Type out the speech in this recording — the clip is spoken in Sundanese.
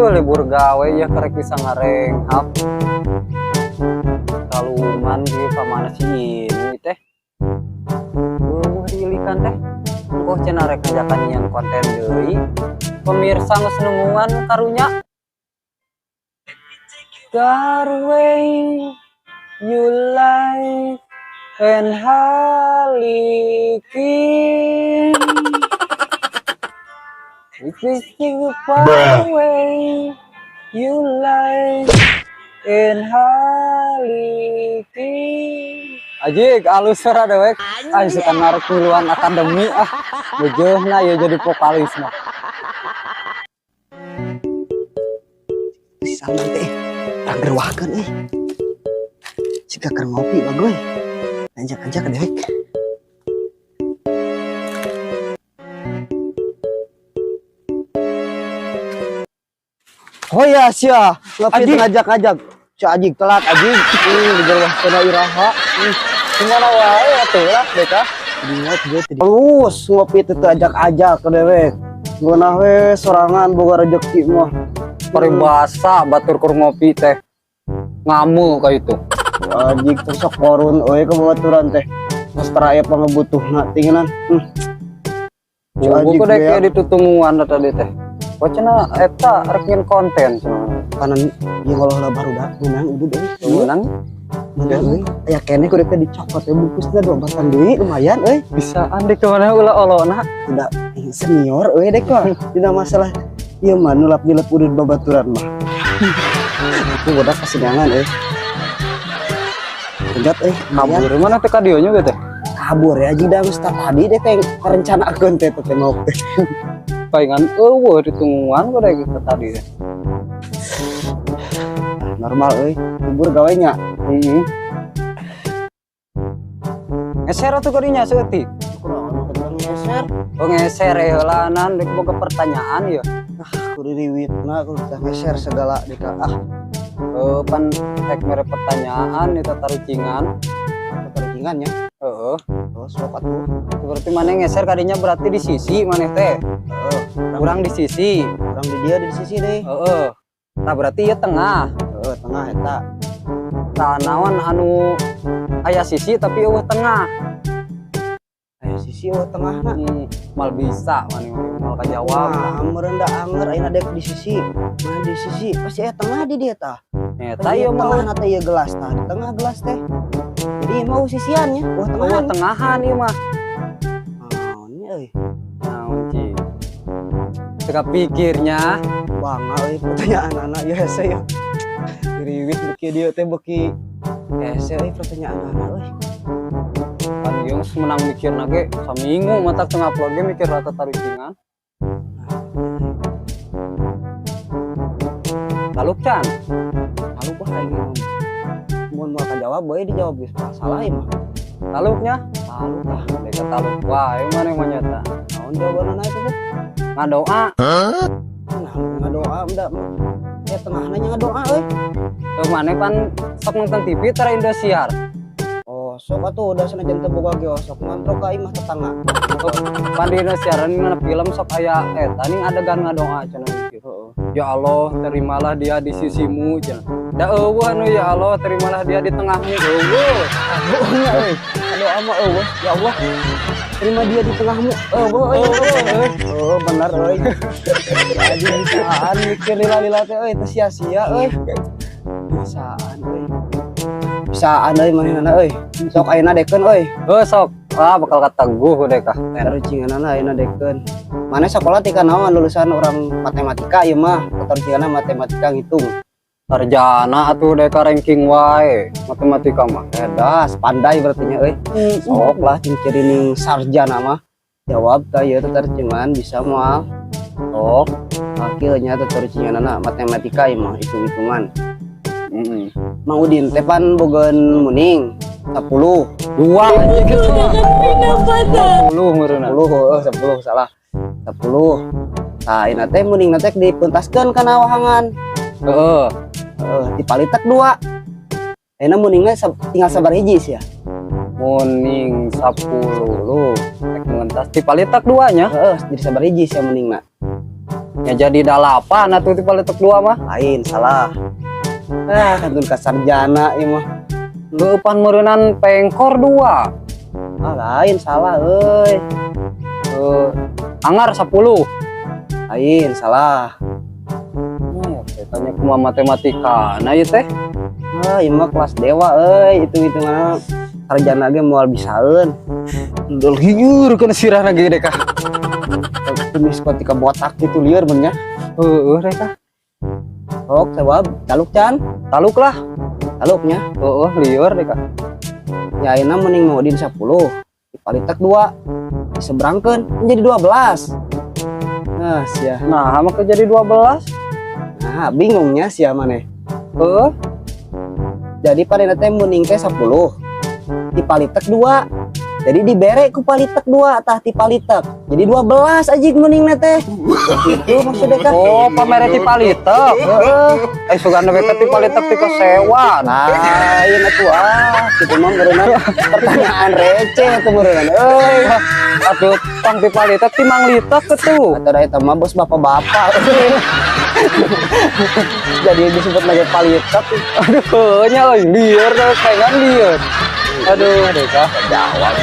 Libur gawe ya karek bisa ngarenghap. Kaluman gitu ka mana sih ini teh? Diilikan teh. Kok cenah rek ngajakan nyian konten deui. Pemirsa geus nungguan karunya. Garwe you like and halikin. It is you far away you like and halikin. Ajik, alus suara dewek. Ah, suka narik miluan akademi ah. Bejeuhna ya jadi vokalis mah. Si Salman teh urang gerwahkeun euy. Siga keur ngopi bagoy. Anjak-anjak dewek. Oh ya sia, ngopi Ajik. Ngajak-ngajak. Si Ajik telat Ajik. Digerwahkeun iraha. Kumaha wae atuh lah deka. Terus ngopi teh teu ajak-ajak ke dewek. Ngeunah we sorangan boga rejeki mah. Paribasa batur keur ngopi teh. Ngamu ka itu. Ajik teh sok korun euy ka babaturan teh. Geus tara aya pangebutuhna tinginan. Si Buku Ajik dek beak. Ditutungguan tadi teh. Kok cenah eta rek nyeun konten cenah. Kanan ieu ngolah barudak meunang udud euy. Meunang. Meunang euy. Aya keneh kudu teh dicokot we bungkusna dua batang deui lumayan euy. Bisaan dek mana ulah olona. Udah senior euy dek mah. Dina masalah ieu mah nulap-nilep udud babaturan mah. Itu budak kesenangan euy. Enjat euy, lumayan. Kabur mana teh ka dieu nya teh? Kabur ya jika geus tadi deh teh rencanakeun teh teh mau teh. Palingan eueuh ditungguan ku dek tadi teh. Normal euy, libur gawe nya. Heeh. Ngeser atuh kadinya saeutik. Kunaon mah ngeser. Oh ngeser heulanan dek boga pertanyaan ya. Ah, kudu riwitna kudu teh ngeser segala deka ah. Pan rek mere pertanyaan eta tarucingan. Tarucingan nya. Heeh. Oh, sok atuh. Berarti maneh ngeser kadinya berarti di sisi maneh teh. Heeh. Urang di sisi. Urang di dia di sisi deh. Heeh. Tah berarti ieu tengah. Heeh, tengah eta. Tah naon anu aya sisi tapi eueuh tengah. Aya sisi eueuh tengahna. Mal bisa maneh mal kajawab. Wah, meureun da anger ayeuna dek di sisi. Mana di sisi pasti aya tengah di dia tah. Eta ieu mah tengahna teh ieu gelas tah, di tengah gelas teh. Jadi mau sisiannya, eueuh tengahan. Eueuh tengahan ieu mah. Naon nya euy? Naon cing? Teka pikirnya bangga euy pertanyaan anak ya hese ya. Diriwit beki dieu teh beki hese euy pertanyaan anak euy. Pan ieu geus menang mikirna ge saminggu matak teu ngupload ge mikir rata tarucingan. Taluk can. Taluk lah aing mah. Mun moal kajawab bae dijawab geus salah ieu mah. Taluknya? Taluk lah. Deka taluk wae maneh mah nyata. Naon jawabanna eta teh? Ngadoa. Nah, ngadoa udah ya tengahna nya ngadoa euy. Heuh maneh pan sok nonton TV tara Indosiar. Oh, sok atuh udah sanajan teu boga ge sok ngontrok ka imah tetangga. Oh, pan di Indosiar mana film sok aya eta ning adegan ngadoa cenah gitu. Heeh. Ya Allah, terimalah dia di sisimu cenah. Da eueuh anu ya Allah, terimalah dia di tengahmu. Eueuh. Eueuh euy. Ngadoa mah eueuh. Ya Allah, terima dia di tengahmu. Eueuh euy. Eueuh. Oh, bener euy. Jadi bisaan mikir lila-lila teh euy teu sia-sia euy. Bisaan euy. Bisaan euy manehna euy. Sok ayeuna dekeun euy. Heuh sok. Ah bakal kateguh deh kah. Tarucinganana ayeuna dekeun. Maneh sakola ti kanaon lulusan urang matematika ieu mah, tarucinganna matematika ngitung. Sarjana atuh deka ranking wae matematika mah. Edas, pandai berarti nya euy. Sok lah cing cirining sarjana mah. Jawab tah ieu teh tarucingan bisa moal. Sok. Akil nya teh tarucinganana matematika ieu mah hitung-hitungan. Heeh. Mang Udin teh pan bogeun muning 10. Dua aja gitu mah. 10 meureunna. 10 heuh 10 salah. 10. Tah ayeuna teh muningna teh dipentaskeun kana wahangan. Heeh. Heeh, dipalitek 2. Ayeuna muningna tinggal sabar hiji sia. Muning 10. Rek mengentas dipalitek 2 nya. Heeh, jadi sabar hiji sia muningna. Ya jadi 8 atuh tipalitek 2 mah. Lain, salah. Ah, kantun ka sarjana ieu mah. Leupan meureunan pengkor 2. Ah, lain, salah euy. Eh, anggar 10. Lain, salah. Nah, ya, tanya kumaha matematika. Nah, ieu teh. Ah, ieu mah kelas dewa euy, hitung-hitungan sarjana ge moal bisaeun. Dol lieur kana sirahna ge deh kah. Kumis ketika botak gitu lieur bener. Heeh, deh kah. Sok, jawab, taluk can? Taluk lah. Taluknya. Heeh, lieur deh kah. Ya ayeuna mending mau din 10. Dipalitek 2. Diseberangkeun menjadi 12. Nah, sia. Nah, maka jadi 12. Nah, bingungnya sia maneh. Heeh. Jadi pada teh mending teh 10. Dipalitek 2. Jadi dibere ku palitek 2 tah tipalitek. Jadi 12 aja mending teh. Itu maksudnya kan. Oh, pamere ti palitek. Heeh. Eh, sugan we ti palitek ti kasewan. Lain atuh ah, kitu mah meureunna pertanyaan receh atuh meureunna euy. Aduh, tong ti palitek ti manglitek atuh. Atau da eta mah bos bapak-bapak. Jadi disebut lagi palitek. Aduh, nya euy lieur teh pengen lieur. Aduh, deh kah. Jawab.